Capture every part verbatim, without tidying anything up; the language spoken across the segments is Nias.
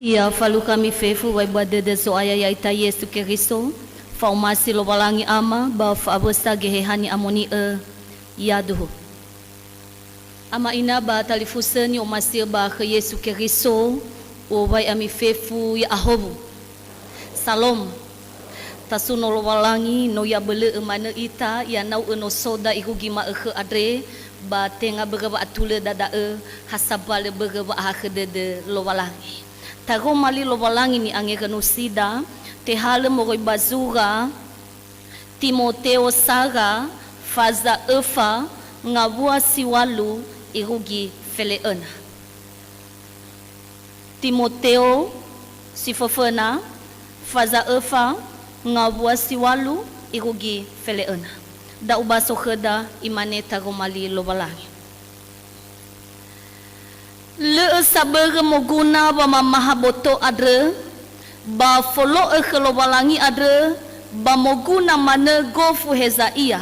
Ya falukha ami fefu wa'ebua dödö Zo'aya ya'ita Yesu Keriso, fa'omasi Lowalangi Ama ba fa'awösa Geheha Ni'amoni'ö. Yaduhu. Ama ina ba talifusö ni'omasi'ö ba khö Yesu Keriso, u'owai ami fefu ya'ahowu. Salom. Tasuno Lowalangi, no ya'abölö'ö manö ita, yanau'ö no soda irugi ma'ökhö andre, ba tenga börö wa'atulöda da'ö, ha sambalö börö wa'ahakhö dödö Lowalangi. Taroma li Lowalangi ni'angerönusida, tehalö moroi ba zura Timoteo sara, faza öfa, ngawua si ŵalu irugi fele'öna. Timoteo si föföna, faza öfa, ngawua si ŵalu irugi fele'öna. Da ubaso khöda, imane taroma li Lowalangi. Lö'ö sabörö moguna wamamaha boto andrö, ba folo'ö khö Lowalangi andrö, ba moguna manö gofu heza ia,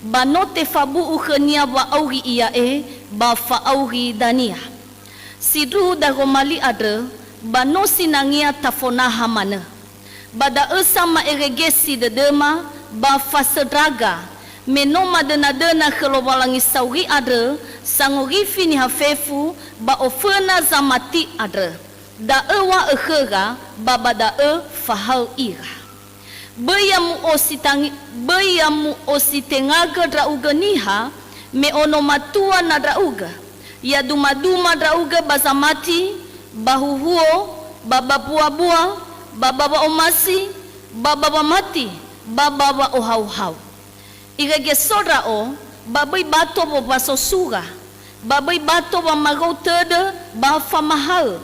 ba no tefabu'u khönia wa'auri ia'e ba fa'auri dania. Sindruhu daroma li andrö, ba no sinangea tafonaha manö. Ba da'ö sa ma'eregesi dödöma ba fasöndraga, me no madönadöna khö Lowalangi sauri andrö, sangorifi niha fefu ba oföna zamati andrö. Da'ö wa'ö khöra, ba ba da'ö fahaö ira. Böi ya mu'ositangi-, böi ya mu'ositengagö ndra'ugö niha, me ono matua na ndra'ugö. Ya dumaduma ndra'ugö ba zamati, ba huhuo, ba ba mbuabua, ba ba wa'omasi, ba ba wamati, ba ba wa'ohauhau. Irege so ndra'o, ba böi bato wowaso sura, ba böi bato wamarou tödö ba famahaö.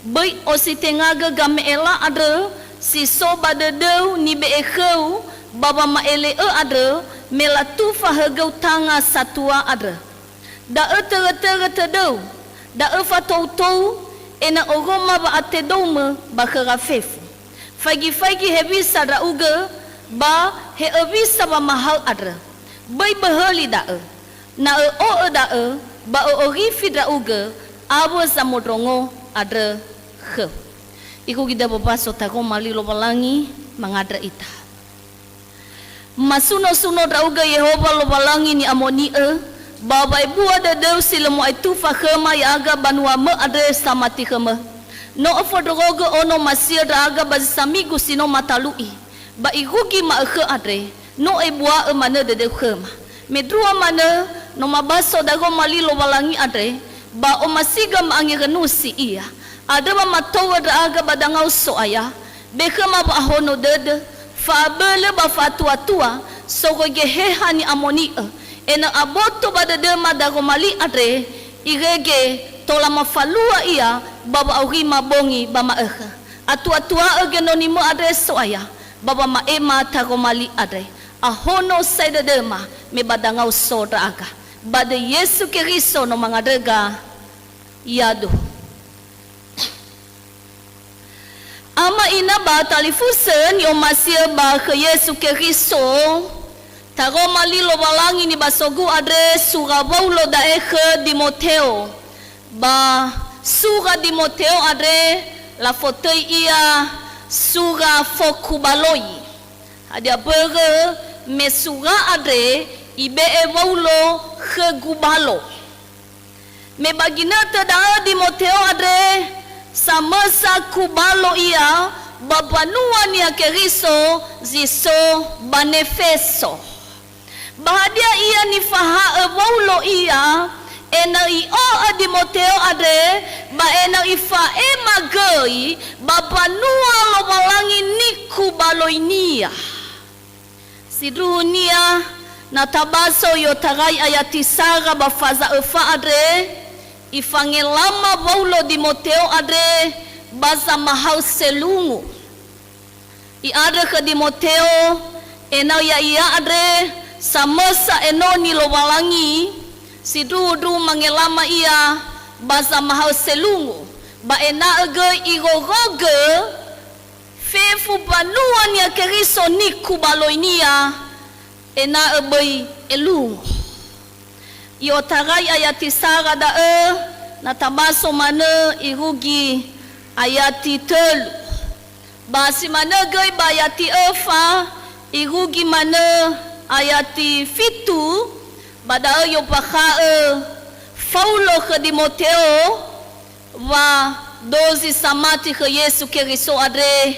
Böi ositengagö game'ela andrö si so ba dödöu nibe'e khöu ba wama'ele'ö andrö, me latufa högöu tanga satua andrö. Da'ö törötörö tödöu, da'ö fatoutou, ena'ö oroma wa'atedoumö ba khöra fefu. Faigifaigi hewisa ndra'ugö, ba he öwisa wamahaö andrö. Böi böhöli da'ö. Na ö'o'ö da'ö, ba ö'orifi ndra'ugö awö zamondrongo andrö khöu. Irugi dödö wowaso taroma li Lowalangi, mangandrö ita. Masunosuno ndra'ugö Yehowa Lowalangi ni'amoni'ö, ba wa'ebua dödöu si lö mu'aetufa khöma ya'aga banuamö andre samati khömö. No öfondrorogö ono masi'ö ndra'aga ba zi samigu si no matalu'i, ba irugi ma'ökhö andre, no ebua'ö manö dödöu khöma. Mendrua manö, no mabaso daroma li Lowalangi andre, ba omasiga ma'angerönusi ia. Andrö wa matou'ö ndra'aga ba dangau So'aya, be khöma wa'ahono dödö, fa'abölö ba fa'atuatua, soroi Geheha Ni'amoni'ö, ena'ö aboto ba dödöma daroma li andre, irege tola mafalua ia ba wa'aurima bongi ba ma'ökhö. Atuatua'ö genonimö andre So'aya, ba wama'ema taroma li andre. Ahono sa'ae dödöma, me ba dangau so ndra'aga. Ba döi Yesu Keriso no mangandröga. Yaduhu. Ama ina ba talifusö ni'omasi'ö ba khö Yesu Keriso, taroma li Lowalangi nibasogu andre sura Waulo da'e khö Dimoteo. Ba sura Dimoteo andre lafotöi ia sura fokubaloi. Hadia mbörö me sura andre ibe'e Waulo khö gubalo. Me ba ginötö da'ö Dimoteo andre, samösa kubalo ia ba mbanua Niha Keriso zi so ba Nefeso. Ba hadia ia nifaha'ö Waulo ia, ena'ö i'o'ö Dimoteo andre, ba ena'ö ifa'ema göi ba mbanua Lowalangi nikubaloinia? Sindruhunia, na tabaso i'otarai ayati sara ba faza öfa andre, ifangelama Waulo Dimoteo andre ba zamahaö selungu. I'andrö khö Dimoteo, ena'ö ya'ia andre samösa enoni Lowalangi, sindruhundruhu mangelama ia ba zamahaö selungu, ba ena'ö göi irorogö fefu mbanua Niha Keriso nikubaloinia, ena'ö böi elungo. I'otarai ayati sara da'ö, na tabaso manö irugi ayati tölu. Ba si manö göi ba ayati öfa, irugi manö ayati fitu, ba da'ö i'ombakha'ö Faulo khö Dimoteo wa dozi samati khö Yesu Keriso andre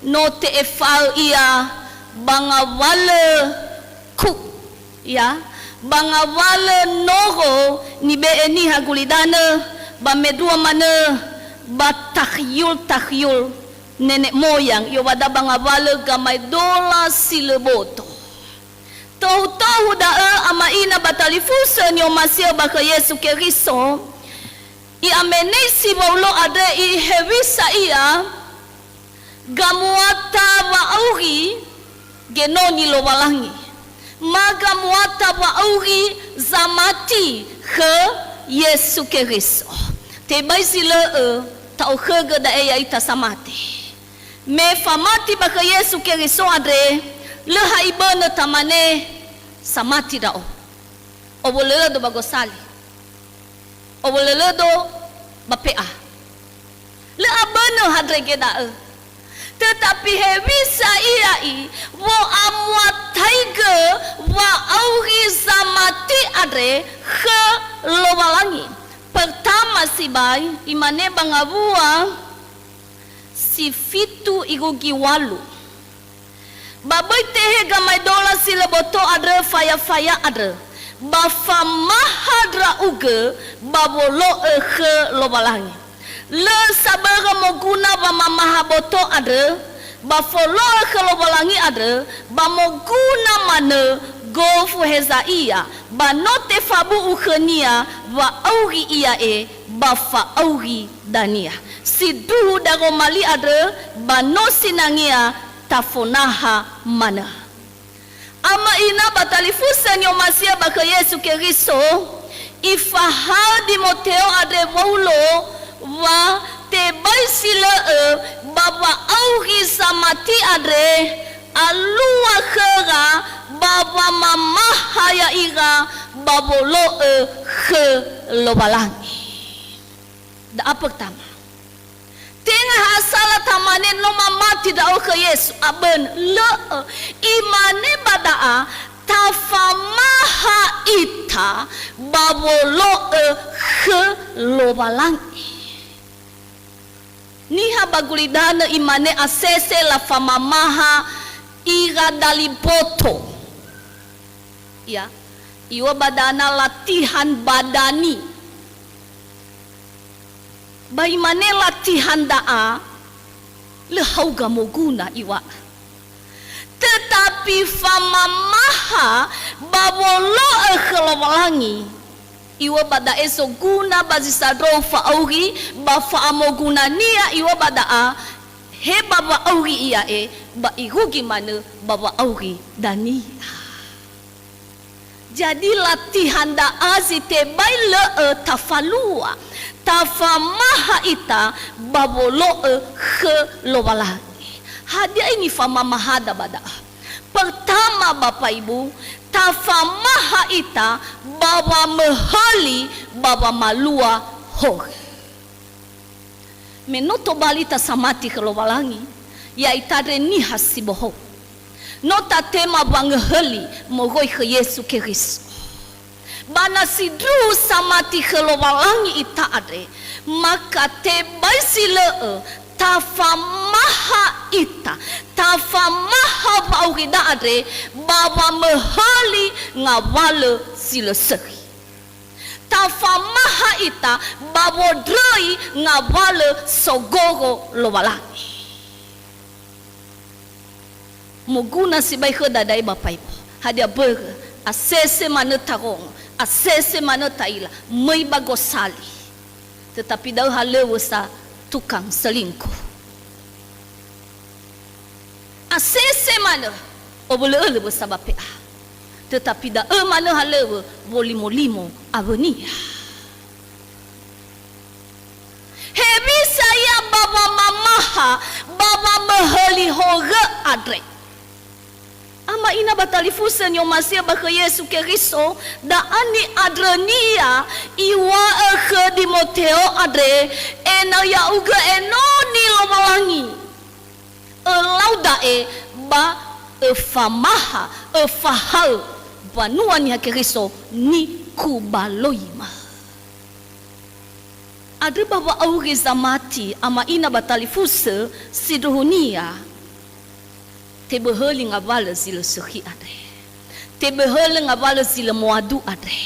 no te'efa'ö ia ba ngawalö ku, ya, ba ngawalö noho nibe'e niha gulidanö, ba mendrua manö ba takhiul-takhiul nenek moyang, i'owada ba ngawalö gamaedola si lö boto. Tohu-tohu da'ö ama'ina ba talifusö ni'omasi'ö ba khö Yesu Keriso, i'amenesi Waulo andre i hewisa ia, gamuata wa'auri genoni Lowalangi, ma gamuata wa'auri zamati khö Yesu Keriso. Tebai zi lö'ö ta'okhögö da'e ya'ita samati. Me famati ba khö Yesu Keriso andre, lö ha ibönö tamane, "Samati ndra'o." Owölölödo ba gosali. Owölölödo ba pe'a. Lö abönö handrege da'ö. Tetapi hewisa ia i wo'amuataigö wa'auri zamati andre khö Lowalangi. Pertama sibai, imane ba ngawua si fitu irugi walu. Ba böi tehe gamaedola si lö boto andrö faya-faya andrö, ba famaha ndra'ugö ba wolo'ö khö Lowalangi. Lö sabörö moguna wamamaha boto andrö, ba folo'ö khö Lowalangi andrö, ba moguna manö gofu heza ia, ba no tefabu'u khönia wa'auri ia e ba fa'auri dania. Sindruhu daroma li andrö ba no sinangea tafonaha manö. Ama ina ba talifusö ni'omasi'ö ba khö Yesu Keriso, ifahaö Dimoteo andre Waulo wa tebai si lö'ö ba wa'auri zamati andre alua khöra ba wamamaha ya'ira ba wolo'ö khö Lowalangi. Da'a pertama. Tenga ha asala tamane no mamati ndra'o khö Yesu, abönö. Lö'ö. Imane ba da'a, tafamaha ita ba wolo'ö khö Lowalangi. Niha ba gulidanö imane asese lafamamaha ira dali boto. Ya, iŵa'ö ba dana latihan badani. Ba imane latihan da'a, lö hauga moguna iŵa'ö. Tetapi famamaha ba wolo'ö khö Lowalangi, iŵa'ö ba da'e zoguna ba zi sandrou fa'auri, ba fa'amogunania iŵa'ö ba da'a, he ba wa'auri ia e, ba irugi manö ba wa'auri dania. Jadi latihan da'a zi tebai lö'ö tafalua, tafamaha ita ba wolo'ö khö Lowalangi. Hadia nifamamahada ba da'a? Pertama, Bapak Ibu, tafamaha ita ba wamöhöli ba wamalua horö. Me no tobali ita samati khö Lowalangi, ya'ita andre niha si bohou. No tatema wangöhöli moroi khö Yesu Keriso. Ba na sindruhu samati khö Lowalangi ita andre, maka tebai si lö'ö tafamaha ita, tafamaha wa'aurida andre ba wamöhöli ngawalö zi lö sökhi. Tafamaha ita ba wondröi ngawalö sogoro Lowalangi. Moguna sibai khöda da'e ba faibo. Hadia börö, asese manö tarongo, asese manö ta'ila, möi ba gosali. Tetapi da'ö halöŵö sa tukang selingkuh. Asese manö, owölö'ölö wösa ba pe'a. Tetapi da'ö manö halöŵö wolimolimo awönia. Hewisa ia ba wamamaha, ba wamöhöli horö andre? Ama ina ba talifusö ni'omasi'ö ba khö Yesu Keriso, da'a ni'andrönia iŵa'ö khö Dimoteo andre, ena'ö ya'ugö enoni Lowalangi. Ölau da'e ba öfamaha, öfahaö banua Niha Keriso nikubaloimö. Andrö ba wa'auri zamati ama ina ba talifusö sindruhunia, teböhöli ngawalö zi lö sökhi andre. Teböhölö ngawalö zi lö moadu andre.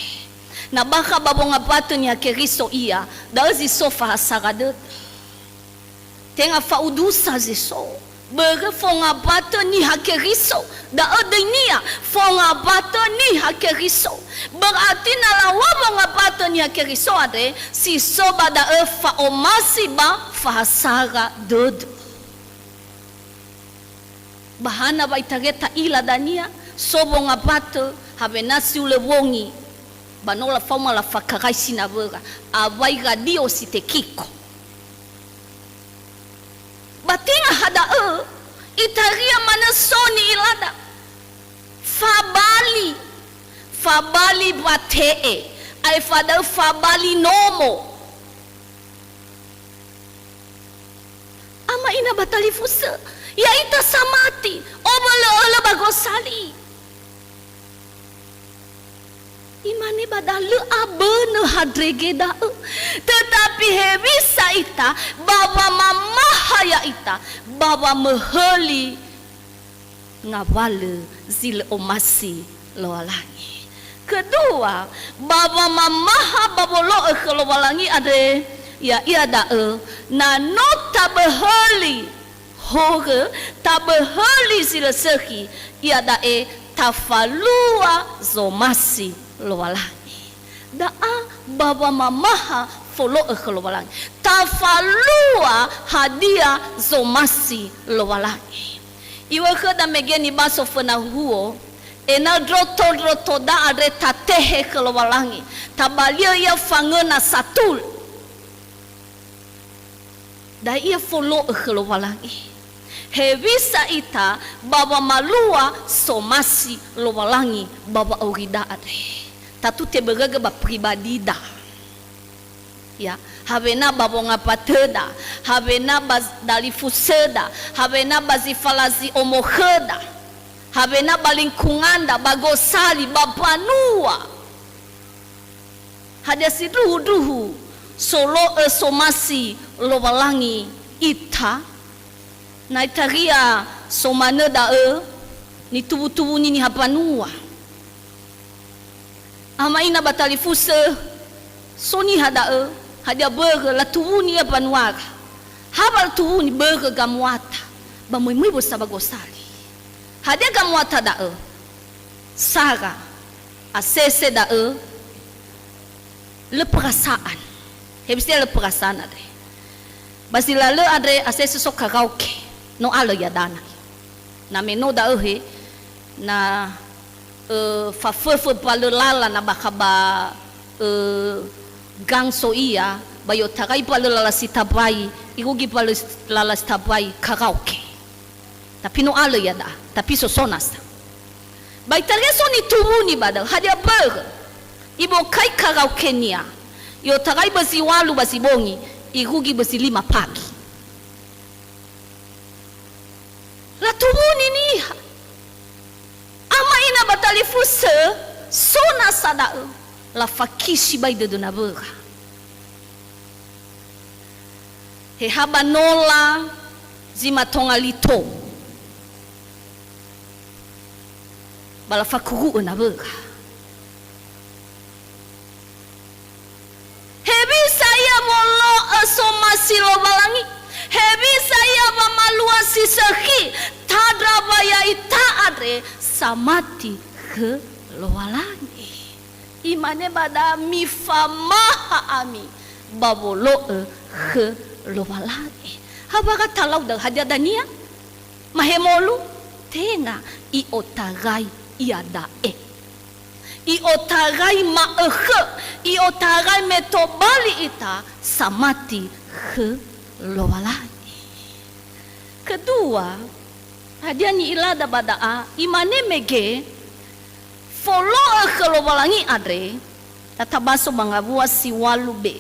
Na bakha ba wongambatö Niha Keriso ia, da'ö zi so fahasara dödö. Tenga fa'udusa zi so. Börö fongambatö Niha Keriso. Da'ö döinia, fongambatö Niha Keriso. Berarti na lawu'a wongambatö Niha Keriso andre, si so ba da'ö fa'omasi ba fahasara dödö. Ba hana wa itaria ta'ila dania, so wongambatö, hawena si hulö wongi, ba no lafaoma lafakarai sinawöra, awai radio si tekiko. Ba tenga ha da'ö, itaria manö so ni'ilada. Fabali, fabali wate'e, aefa da'ö fabali nomo. Ama ina ba talifusö, ya'ita samati, owölö'ölö ba gosali. Imane ba da lö abönö handrege da'ö. Tetapi hewisa ita, ba wamamaha ya'ita, ba wamöhöli ngawalö zi lö omasi Lowalangi. Kedua, ba wamamaha ba wolo'ö khö Lowalangi andre, ya'ia da'ö, na no taböhöli horö, taböhöli zi lö sökhi, iada'e tafalua zomasi Lowalangi. Da'a ba wamamaha folo'ö khö Lowalangi. Tafalua hadia zomasi Lowalangi. Iŵa'ö khöda mege nibaso föna huhuo, ena'ö ndroto-ndrotoda andre tatehe khö Lowalangi, tabali'ö ia fangöna satul. Da'e ia folo'ö khö Lowalangi. Hewisa ita ba wamalua somasi Lowalangi ba wa'aurida andre. Tatu tebörögö ba pribadida. Ya, hawena ba wongambatöda, hawena ba dalifusöda, hawena ba zi falazi omo khöda, hawena ba lingkunganda, ba gosali, ba mbanua. Hadia sindruhu-ndruhu solo'ö somasi Lowalangi ita? Na itaria so manö da'ö, nituwu-tuwuni niha mbanua. Ama ina ba talifusö, so niha da'ö, hadia börö latuwuni ia mbanuara? Ha wa latuwuni börö gamuata, ba möi-möi wösa ba gosali. Hadia gamuata da'ö? Sara, asese da'ö, lö perasaan. Hewisa lö perasaan andre? Ba zi lalö andre asese so karaoke. No alö ia dana. Na me no da'ö he, na, ö, faföfö mbalö lala na bakha ba, ö, gang so ia, ba i'otarai mbalö lala si tambai, irugi mbalö lala si tambai karaoke. Tapi no alö ia da'a, tapi so so nasa. Ba itaria so nituwuni ba da'ö, hadia börö? Ibokai karaokenia, i'otarai ba zi walu ba zi bongi, irugi ba zi lima pagi. Latuwuni niha. Ama ina ba talifusö, so nasa da'ö, lafakisi bai dödö nawöra. He ha ba nola zi matonga lito, ba lafakuru'ö nawöra. Hewisa ia wolo'ö somasi Lowalangi? Hewisa ia wamalua si sökhi? Tandra wa ya'ita andre samati khö Lowalangi. Imane ba da'a, mifamaha ami ba wolo'ö khö Lowalangi. Hawara talau da'ö, hadia dania? Mahemolu? Tenga, i'otarai iada'e. I'otarai ma'ökhö, i'otarai me tobali ita samati khö Lowalangi. Kedua, Hadia ni'ilada ba da'a? Imane mege, folo'ö khö Lowalangi andre, tatabaso ba ngawua si ŵalu be.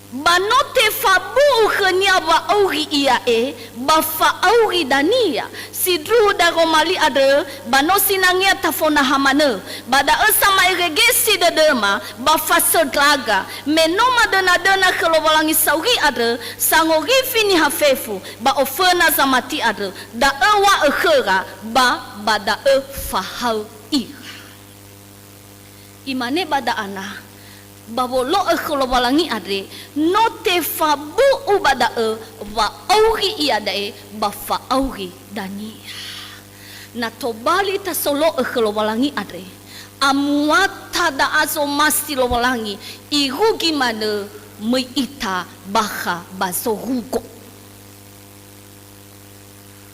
Ba no tefabu'u khönia wa'auri ia'e, ba fa'auri dania. Sindruhu daroma li andrö, ba no sinangea tafonaha manö. Ba da'ö sama'eregesi dödöma, ba fasöndraga. Me no madönadöna khö Lowalangi sauri andrö, sangorifi niha fefu, ba oföna zamati andrö. Da'ö wa'ö khöra, ba, ba da'ö fahaö ira. Imane ba da'ana, ba wolo'ö khö Lowalangi andre, no tefabu'u ba da'ö wa'auri iada'e ba fa'auri dania. Na tobali ita solo'ö khö Lowalangi andre, amuata da'a zomasi Lowalangi, irugi manö möi ita bakha ba zorugo.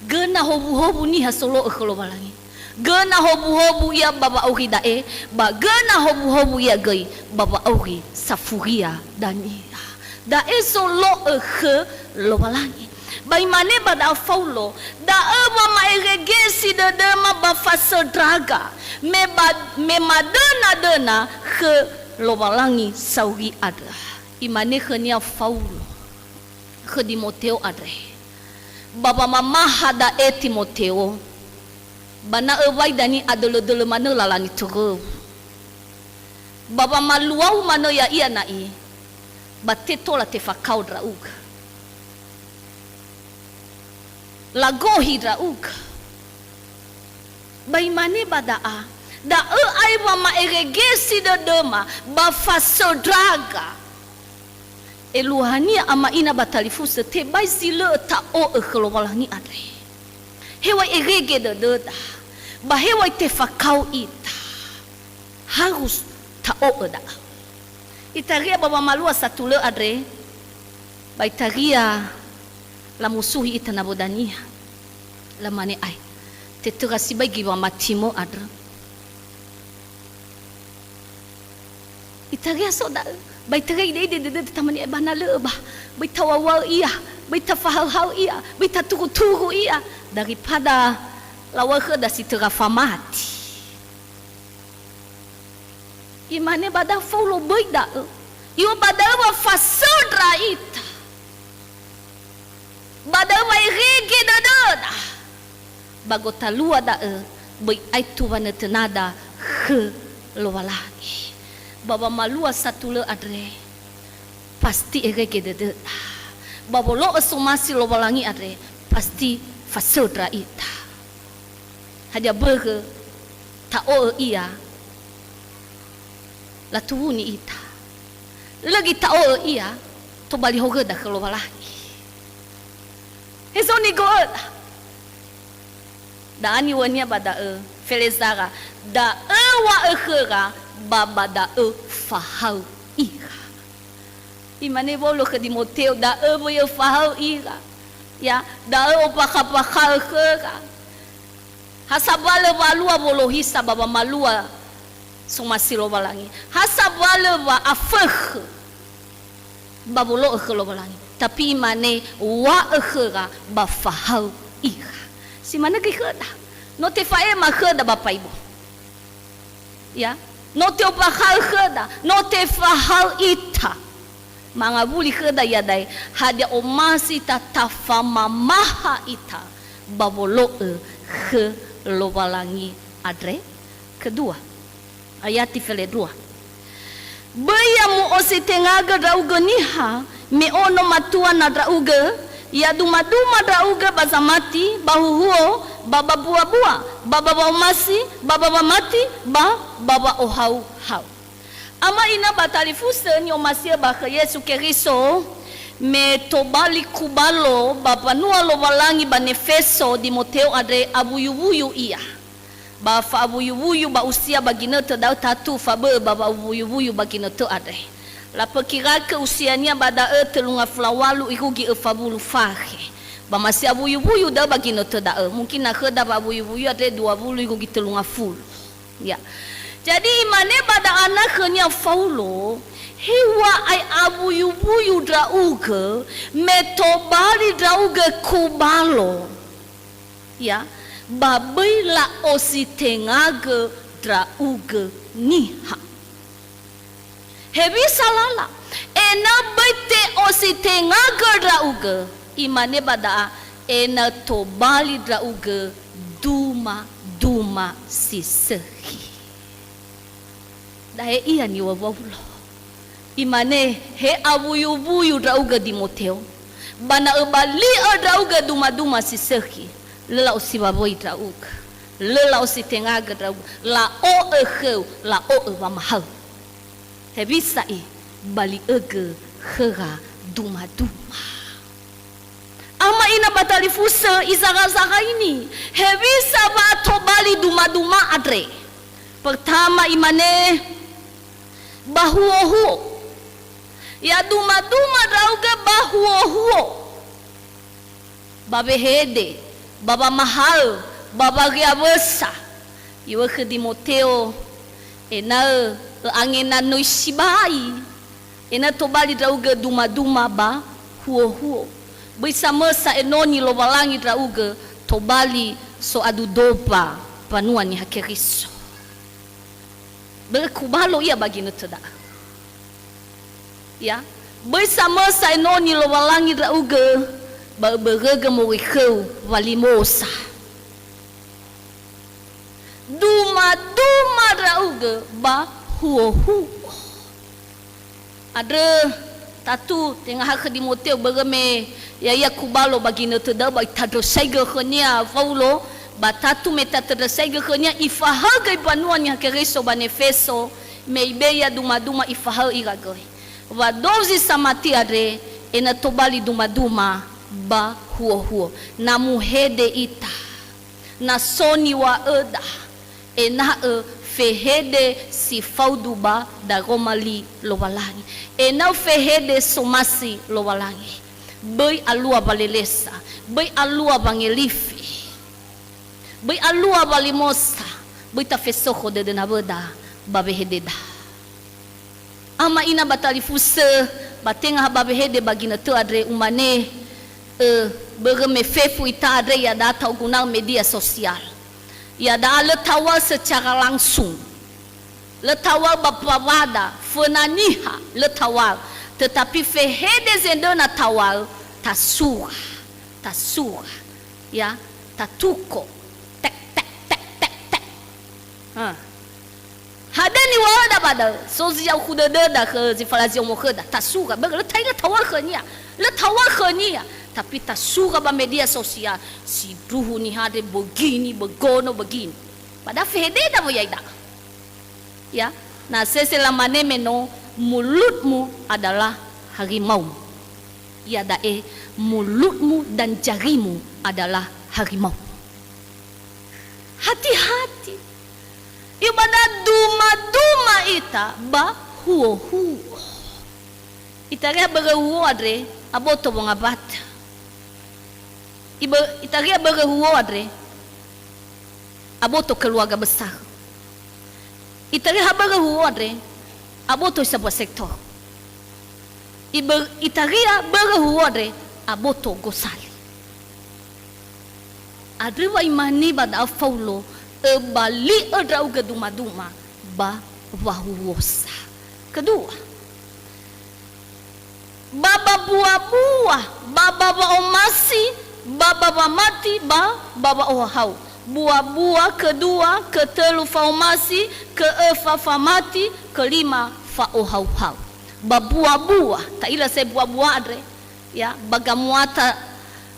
Göna howuhowu niha solo'ö khö Lowalangi. Göna howuhowu ia ba wa'auri da'e, ba göna howuhowu ia göi ba wa'auri safuria dania. Da'e solo'ö khö Lowalangi. Ba imane ba da'a Faulo, da'ö wama'eregesi dödöma ba fasöndraga, me ba, me madönadöna khö Lowalangi sauri andrö. Imane khönia Faulo khö Dimoteo andre, ba wamamaha da'e Timoteo, ba na öwai dania adölödölö manö lala nitöröu. Ba wamaluau manö ya'ia na'i, ba te tola tefakao ndra'ugö. Lagohi ndra'ugö. Ba imane ba da'a, da'ö ai wama'eregesi dödöma ba fasöndraga. Eluahania ama ina ba talifusö, tebai zi lö'ö ta'o'ö khö Lowalangi andre. Hewai erege dödöda, ba hewai tefakao ita, harus ta'o'ö da'ö. Itaria ba wamalua satulö andre, ba itaria lamusuhi ita nawö dania. Lamane ai, tetöra sibai göi wamatimö andrö. Itaria so da'ö, ba itaria ide'ide dödöda tamane ba na lö'ö ba, böi tawauwa'ö ia, böi tafahaöhaö ia, böi taturuturu ia, daripada lawa'ö khöda si töra famati. Imane ba da'a Faulo, böi da'ö. Iŵa'ö ba da'ö wa fasöndra ita. Ba da'ö wa erege dödöda. Ba gotalua da'ö, böi aetu wanötönada khö Lowalangi. Ba wamalua satulö andre, pasti erege dödöda. Ba wolo'ö somasi Lowalangi andre, pasti fasöndra ita. Hadia börö ta'o'ö ia, latuwuni ita. Lö göi ta'o'ö ia, tobali horöda khö Lowalangi. Hezo nigo'öda. Da'a niŵa'önia ba da'ö, felezara, da'ö wa'ö khöra, ba ba da'ö fahaö ira. Imane Waulo khö Dimoteo, da'ö wöi öfahaö ira. Ya, da'ö opakhapakha'ö khöra. Ha sabalö wa'alua wolohisa ba wamalua somasi Lowalangi. Ha sabalö wa'afökhö ba wolo'ö khö Lowalangi. Tapi imane, wa'ö khöra ba fahaö ira. Si manö göi khöda. No tefa'ema khöda ba Paibo. Ya, no te'ombakha'ö khöda, no tefahaö ita. Mangawuli khöda iada'e, hadia omasi ita tafamamaha ita ba wolo'ö khö Lowalangi andre? Kedua, ayati felendrua. Böi ya mu'ositengagö ndra'ugö niha, me ono matua na ndra'ugö, ya dumaduma ndra'ugö ba zamati, ba huhuo, ba ba mbuabua, ba ba wa'omasi, ba ba wamati, ba ba wa'ohauhau. Ama ina ba talifusö ni'omasi'ö ba khö Yesu Keriso, me tobali kubalo ba mbanua Lowalangi ba Nefeso, Dimoteo andre awuyuwuyu ia. Ba fa'awuyuwuyu ba usia ba ginötö da'ö tatu fabö'ö ba wa'awuyuwuyu ba ginötö andre. Lapökirakö usiania ba da'ö tölu ngafulu a ŵalu irugi öfa wulu fakhe. Ba ma si'awuyuwuyu da'ö ba ginötö da'ö. Mungkin na khöda wa'awuyuwuyu andre dua wulu irugi tölu ngafulu. Ya. Jadi imane ba da'ana khönia Faulo, "Heŵa'ae awuyuwuyu ndra'ugö, me tobali ndra'ugö kubalo." Ya, ba bõi la'ositengagõ ndra'ugõ niha. Hewisa lala, ena'ö bõi te'ositengagõ ndra'ugõ, imane ba da'a, ena'ö tobali ndra'ugõ duma-duma si sõkhi. Da'e ia niŵa'ö Waulo. Imane, "He awuyuwuyu ndra'ugõ Dimoteo, ba na õbali'ö ndra'ugõ duma-duma si sõkhi, lõ la'osiwawõi ndra'ugõ, lõ la'ositengagõ ndra'ugõ, la'o'ö khöu, la'o'ö wamahaö. Hewisa i, bali'ögö khöra duma-duma." Ama ina ba talifusö izara-zaraini, hewisa wa'atobali duma-duma andre. Pertama imane, ba huo-huo. Ya duma-duma ndra'ugõ ba huo-huo. Ba wehede, ba wamahaö, ba wariawösa. Iŵa'ö khö Dimoteo, ena'ö ö'angenanöi sibai. Ena'ö tobali ndra'ugõ duma-duma ba huo-huo. Bõi samösa enoni Lowalangi ndra'ugõ tobali soadu domba mbanua Niha Keriso. Börö kubalo ia ba ginötö da'ö. Ya, bõi samösa enoni Lowalangi ndra'ugõ ba öbörögö moroi khöu walimosa. Duma-duma ndra'ugõ ba huo-huo. Andrö, tatu, tenga ha khö Dimoteo, börö me ya'ia kubalo ba ginötö da'ö ba itandrösaigö khönia Waulo, ba tatu me tatandrösaigö khönia ifahaö göi mbanua Niha Keriso ba Nefeso, me ibe'e ia duma-duma ifahaö ira göi. Wa dozi samati andre, ena'ö tobali duma-duma ba huo-huo. Na muhede ita. Na so niŵa'öda, ena'ö fehede si faudu ba daroma li Lowalangi. Ena'ö fehede somasi Lowalangi. Bõi alua walelesa, bõi alua wangelifi, bõi alua walimosa, bõi tafesokho dödö nawöda ba wehededa. Ama ina ba talifusö, ba tenga ha ba wehede ba ginötö andre umane, ö, börö me fefu ita andre iada'a ta'oguna'ö media sosial. Iada'a lö tawa'ö secara langsung. Lö tawa'ö ba pawada, föna niha, lö tawa'ö. Tetapi fehede zendrö na tawa'ö, tasura, tasura, ya, tatuko. Tek, tek, tek, tek, tek. Ha. Hadia niŵa'öda ba da'ö, so zi ya'ukhu dödöda khö zi falazi omo khöda, tasura, börö lö ta'ila tawa'ö khönia, lö tawa'ö khönia, tapi tasura ba media sosial, sindruhu niha andre begini, begono, begini. Padahal fehededa wö ya'e da'ö. Ya, na sese lamane me no, "Mulutmu adalah harimaumu." Iada'e, "Mulutmu dan jarimu adalah harimaumu." Hati-hati. Iŵa'ö duma-duma ita ba huo-huo. Itaria börö huo andre, aboto wongawatö. Ibö-, itaria börö huo andre, aboto keluarga besar. Itaria ha börö huo andre, aboto sambua sektor. Ibö-, itaria börö huo andre, aboto gosali. Andrö wa imane ba da'a Faulo, "Öbali'ö ndra'ugö duma-duma ba wahuhuosa." Kedua, ba, ba bua-bua, ba, ba wa'omasi, ba, ba wamati, ba, ba wa'ohahau. Bua-bua, kedua, ketölu fa'omasi, ke'öfa famati, kelima fa'ohauhau. Ba bua-bua, ta'ila sa'ae bua-bua andre, ya, ba gamuata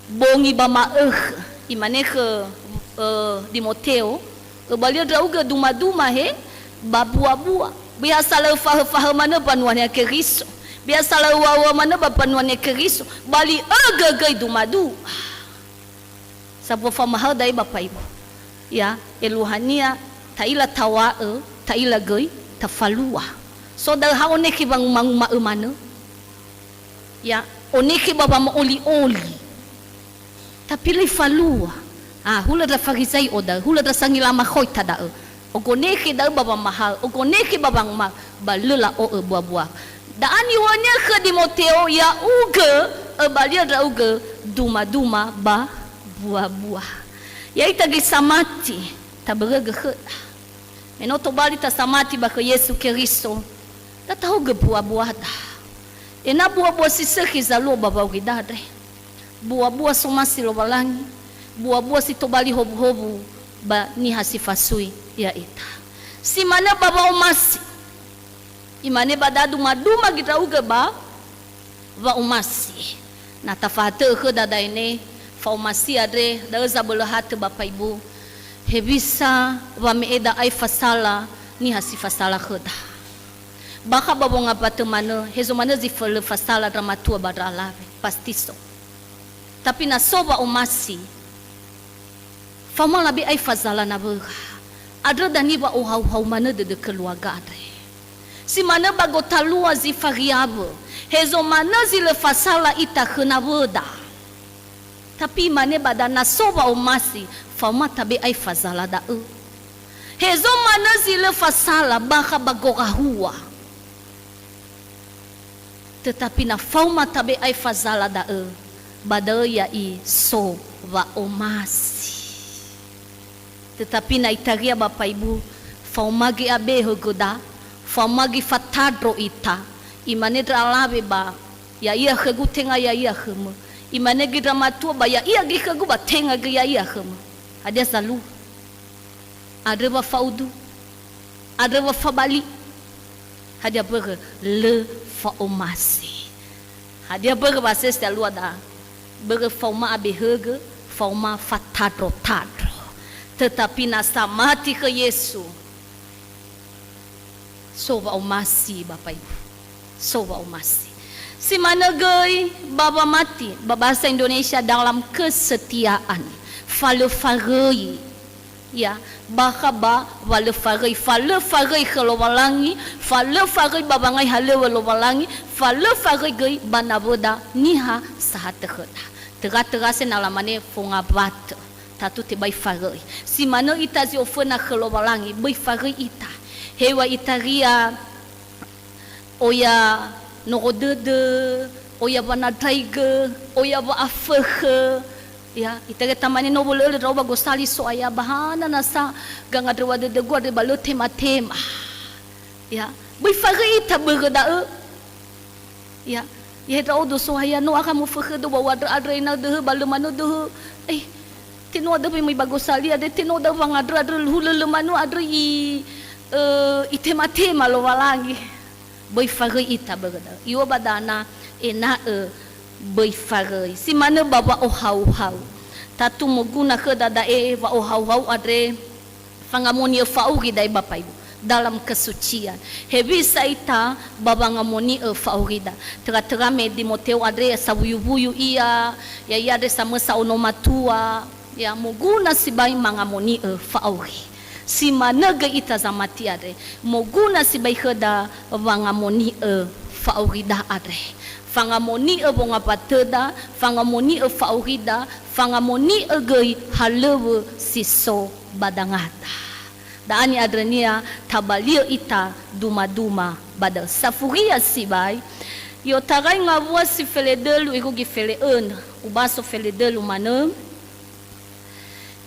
bongi ba ma'ökhö. Imane khö, ö, Dimoteo, "Öbali'ö ndra'ugö duma-duma he, ba bua-bua. Böi ha salö'ö fahö-fahö manö mbanua Niha Keriso. Böi ha salö'ö ua-ua manö ba mbanua Niha Keriso. Bali'ögö göi duma-dua." Sambua famahaö da'e, Bapak Ibu. Ya, eluahania ta'ila tawa'ö, ta'ila göi tafalua. So da'ö ha onekhe wanguma-nguma'ö manö. Ya, onekhe ba wamo'oli-oli. Tapi lö ifalua. Ah, hulö ndra Farizai'o da'ö, hulö ndra sangila makhoita da'ö. Ogonekhe da'ö ba wamahaö, ogonekhe ba wanguma'ö, ba lö la'o'ö bua-bua. Da'a niŵa'önia khö Dimoteo, "Ya'ugö, öbali'ö ndra'ugö duma-duma ba bua-bua." Ya'ita göi samati, tabörögö khöda. Me no tobali tasamati ba khö Yesu Keriso, da tahogö buabuada. Ena'ö buabua si sökhi zalua ba wa'aurida andre. Buabua somasi Lowalangi, buabua si tobali howuhowu ba niha si fasui ya'ita. Si manö ba wa'omasi. Imane ba da dumaduma göi ndra'ugö ba wa'omasi. Na tafahatö khöda da'e ne, fa'omasi andre, da'ö zabölöhatö ba paibu, hewisa wame'eda aefa sala niha si fasala khöda. Bakha ba wongambatö manö, hezo manö zi fölö fasala ndra matua ba ndra alawe, pasti so. Tapi na so wa'omasi, faoma labe aefa zala nawöra. Andrö dania wa'ohauhau manö dödö keluarga andre. Si manö ba gotalua zi fariawö, hezo manö zi lö fasala ita khö nawöda. Tapi imane ba da na so wa'omasi, faoma tabe aefa zala da'ö. Hezo manö zi lö fasala bakha ba gorahua. Tetapi na faoma tabe aefa zala da'ö, ba da'ö ya'i so wa'omasi. Tetapi na itaria ba paibu, faoma göi abe högöda, faoma göi fatandro ita, imane ndra alawe ba, ya'ia khögu tenga ya'ia khömö. Imane göi ndra matua ba, ya'ia göi khögu ba tenga göi ya'ia khömö. Hadia zalua? Andrö wa fa'udu. Andrö wa fabali. Hadia börö? Lö fa'omasi. Hadia börö wa sesi alua da? Börö faoma abe högö, faoma fatandrotandro. Tetapi na samati khö Yesu, so wa'omasi ba paibu. So wa'omasi. Si manö göi ba wamati, ba bahasa Indonesia dalam kesetiaan. Falö faröi. Ya, bakha ba wa lö faröi, fa lö faröi khö Lowalangi, fa lö faröi ba wangai halöŵö Lowalangi, fa lö faröi göi ba nawöda niha sahatö khöda. Töra-töra se na lamane fongawatö, tatu tebai faröi. Si manö ita zi oföna khö Lowalangi, böi faröi ita. Heŵa'ae itaria oya noro dödö, oya wanandraigö, oya wa'afökhö. Ya, itaria tamane no wölö'ölö ndra'o ba gosali So'aya, ba hana nasa gangandröŵa dödögu andre ba lö tema-tema. Ya, böi faröi ita börö da'ö. Ya, ya ndra'odo So'aya no akha mofökhödö ba u'andrö andre ena'ö döhö ba lö manö döhö. Eh, Tenua döhö möi ba gosali andre, tenua da'ö wangandrö andrö, hulö lö manö andrö i, ö, itema-tema Lowalangi. Böi faröi ita börö da'ö. Iŵa'ö ba dana ena'ö böi faröi. Si manö ba wa'ohauhau. Tatu moguna khöda da'e wa'ohauhau andre, fangamoni'ö fa'auri da'e ba paibu. Dalam kesucian. Hewisa ita ba wangamoni'ö fa'aurida. Töra-töra me Dimoteo andre sawuyu-wuyu ia, ya'ia andre samösa ono matua, ya, moguna sibai mangamoni'ö fa'auri. Si manö göi ita zamati andre, moguna sibai khöda wangamoni'ö fa'aurida andre. Fangamoni'ö wongambatöda, fangamoni'ö fa'aurida, fangamoni'ö göi halöŵö si so ba dangada. Da'a ni'andrönia tabali'ö ita duma-duma ba da'ö. Safuria sibai, i'otarai ngawua si feledölu irugi fele'önö. Ubaso feledölu manö.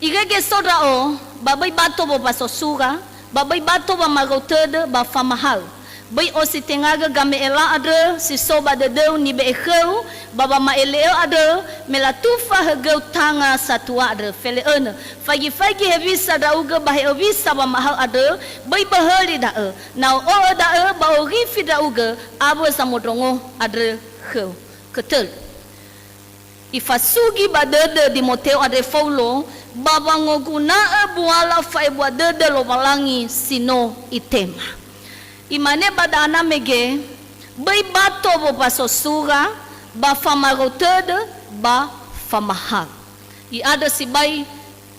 Irege so ndra'o, ba böi bato wombaso sura, ba böi bato wamarou tödö ba famahaö. Böi ositengagö game'ela andrö si so ba dödöu nibe'e khöu ba wama'ele'ö andrö, me latufa högöu tanga satua andrö. Fele'önö, faigi-faigi hewisa ndra'ugö ba he'öwisa wamahaö andrö, böi böhöli da'ö. Na o'o'ö da'ö, ba orifi ndra'ugö awö zamondrongo andrö khöu. Kötölu. Ifasugi ba dödö Dimoteo andre Faulo ba wangoguna'ö buala fa'ebua dödö Lowalangi si no itema. Imane ba dana mege, böi bato wombaso sura, ba famarou tödö, ba famahaö. I'andrö sibai,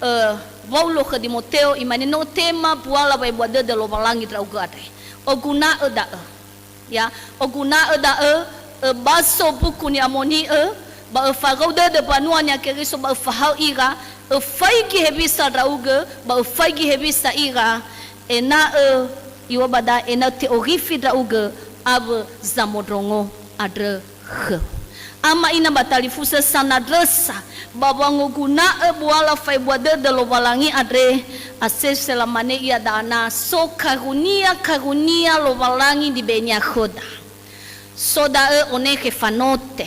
ö, Waulo khö Dimoteo, imane no tema buala wa'ebua dödö Lowalangi ndra'ugö andre. Oguna'ö da'ö. Ya, oguna'ö da'ö, öbaso Buku Ni'amoni'ö, ba öfarou dödö banua-Nia Keriso, ba öfahaö ira, öfaigi hewisa ndra'ugö, ba öfaigi hewisa ira, ena'ö, iŵa'ö ba da, ena'ö te'orifi ndra'ugö awö zamondrongo andrö khöu. Ama ina ba talifusö sanandrösa ba wangoguna'ö buala fa'ebua dödö Lowalangi andre, asese lamane ia da'ana, so karunia-karunia Lowalangi nibe'enia khöda. So da'ö onekhe fanote.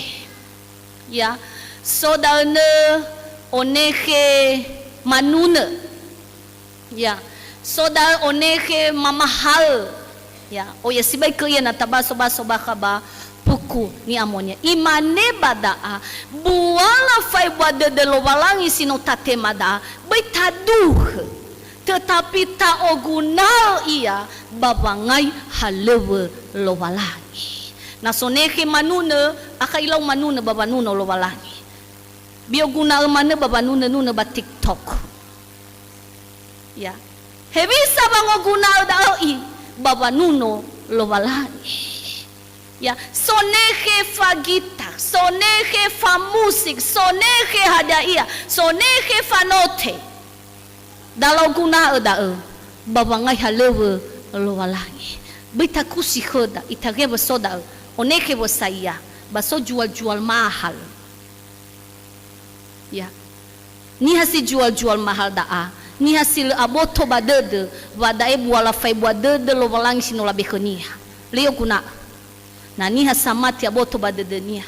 Ya, so da'ö nö onekhe manunö. Ya, so da'ö onekhe mamahaö. Ya, oya sibai kö ia na tabaso-baso bakha ba Buku Ni'amonia. Imane ba da'a, buala fa'ebua dödö Lowalangi si no tatema da'a, böi taduhö, tetapi ta'oguna'ö ia ba wangai halöŵö Lowalangi. Na sonekhe manunö, akha ilau manunö ba wanuno Lowalangi. Böi oguna'ö manö ba wanunö-nunö ba TikTok. Ya. Hewisa wangoguna'ö da'ö i ba wanuno Lowalangi. Ya, sonekhe fagita, sonekhe famusik, sonekhe hadia ia, sonekhe fanote. Da la'oguna'ö da'ö ba wangai halöŵö Lowalangi. Böi takusi khöda, itaria wö so da'ö, onekhe wö sa ia, ba so jual-jual mahal. Ya. Niha si jual-jual mahal da'a, niha si lö aboto ba dödö, wa da'e buala fa'ebua dödö Lowalangi si no labe khönia. Lö i'oguna'ö. Na niha samati aboto ba dödönia,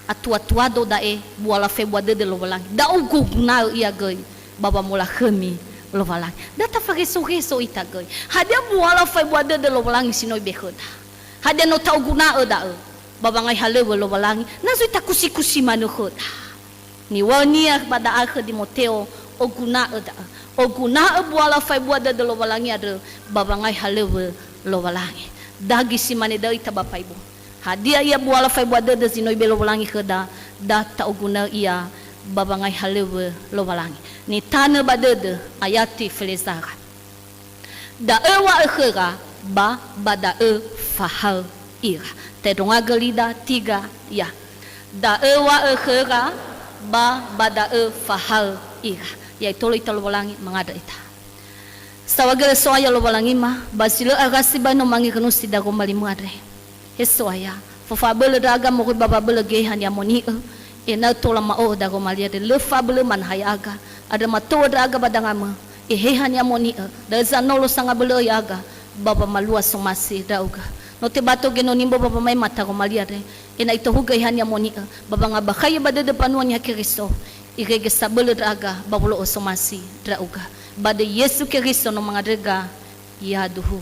atua-tuado da'e buala fa'ebua dödö Lowalangi. Da ugu-guna'ö ia göi ba wamolakhömi Lowalangi. Da tafageso-geso ita göi. Hadia buala fa'ebua dödö Lowalangi si no ibe khöda? Hadia no ta'oguna'ö da'ö ba wangai halöŵö Lowalangi, na zui takusi-kusi manö khöda? Niŵa'önia ba da'a khö Dimoteo, oguna'ö da'ö. Oguna'ö buala fa'ebua dödö Lowalangi andrö ba wangai halöŵö Lowalangi. Dagi si mane da'ö ita ba fa'ebua. Hadia ia buala fa'ebua dödö zi no ibe Lowalangi khöda, da ta'oguna'ö ia ba wangai halöŵö Lowalangi. Nitanö ba dödö ayati felezara. Da'ö wa'ökhöra ba, ba da'ö fahaö ira. Ta'endrongagö lida tiga, ya. Da'ö wa'ökhöra ba, ba da'ö fahaö ira. Ya'itolo ita Lowalangi, mangandrö ita. Saohagölö So'aya Lowalangi ma, ba zi lö arasi ba no mangirunusi daroma limö andre. He So'aya, fafa'abölö ndra'aga moroi ba wa'abölö Geheha Ni'amoni'ö, ena'ö tola ma'o'ö daroma li andre, lö fa'abölöma naha ya'aga, andrö mato'ö ndra'aga ba dangamö, Eheha Ni'amoni'ö, da'ö zanolo sangabölö'ö ya'aga ba wamalua somasi ndra'ugö. No tebato genoni mbö ba wamaema taroma li andre, ena'ö itohugö Eheha Ni'amoni'ö, ba wangabakhai'ö ba dödö mbanua Niha Keriso, irege sabölö ndra'aga ba wolo'ö somasi ndra'ugö. Ba döi Yesu Keriso no mangandröga, yaduhu.